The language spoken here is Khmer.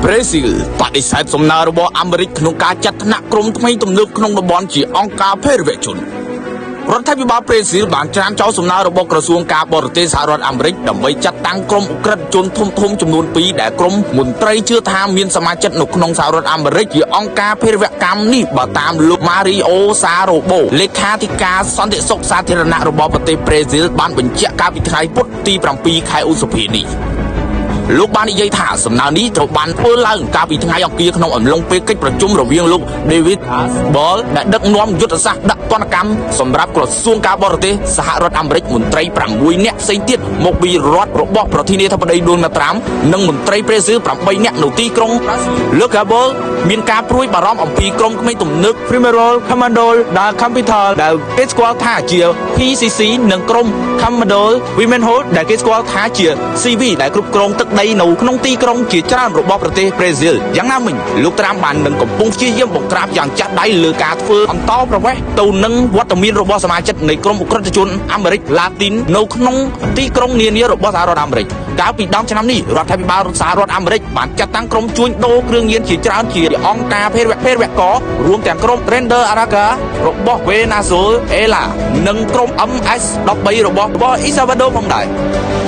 ប្រេស៊ីលបដិសេធសំណើរបស់អាមេរិកក្នុងការចាត់ថ្នាក់ក្រុមថ្មីទំនើបក្នុងតំបន់ជាអង្គការភេរវជនរដ្ឋាភិបាលប្រេស៊ីលបានច្រានចោលសំណើរបស់ក្រសួងការបរទេសសហរដ្ឋអាមេរិកដើម្បីចាត់តាំងក្រុមឧក្រិដ្ឋជនធំៗចំនួន2ដែលក្រុមមន្ត្រីជឿថាមានសមាជិកនៅក្នុងសហរដ្ឋអាមេរិកជាអង្គការភេរវកម្មនេះបើតាមលោកម៉ារីអូសារ៉ូបូលេខាធិការសន្តិសុខសាធារណៈរបស់ប្រទេសប្រេស៊ីលបានបញ្ជាក់កាលពីថ្ងៃពុធទី7ខែឧសភានេះ លោកបាននិយាយថាសំណើនេះត្រូវបានធ្វើឡើងកាលពីថ្ងៃអង្គារក្នុងអំឡុងពេលកិច្ចប្រជុំរវាងលោក David Ball ដែលដឹកនាំយុទ្ធសាស្ត្រដាក់ទណ្ឌកម្មសម្រាប់ក្រសួងការបរទេសសហរដ្ឋអាមេរិកមន្ត្រី6នាក់ផ្សេងទៀតមកពីរដ្ឋរបស់ប្រធានាធិបតី Donald Trump និងមន្ត្រីប្រេស៊ីល8នាក់នៅទីក្រុងលោក Gabol មានការព្រួយបារម្ភអំពីក្រុមក្មេងទំនើប Primero Commando ដែល Capital ដែលគេស្គាល់ថាជា PCC និងក្រុម Commando Women Hold ដែលគេស្គាល់ថាជា CV ដែលគ្រប់គ្រងទឹកដីនៅក្នុងទីក្រុងជាច្រើនរបស់ប្រទេសប្រេស៊ីលយ៉ាងណាមិញលោកត្រាំបាននឹងកំពុងព្យាយាមបង្ក្រាបយ៉ាងចាស់ដៃលើការធ្វើអន្តោប្រវេសន៍ទៅនឹងវត្តមានរបស់សមាជិកនៃក្រុមឧក្រិដ្ឋជនអាមេរិកឡាទីននៅក្នុងទីក្រុងនានារបស់សហរដ្ឋអាមេរិកកាលពីដើមឆ្នាំនេះរដ្ឋាភិបាលសហរដ្ឋអាមេរិកបានចាត់តាំងក្រុមជួញដូរគ្រឿងញៀនជាច្រើនជាអង្គការភេរវៈភេរវកររួមទាំងក្រុម Render Araga របស់វេណាស៊ុលអេឡានិងក្រុម MS13 របស់អ៊ីសាវ៉ាដូផងដែរ។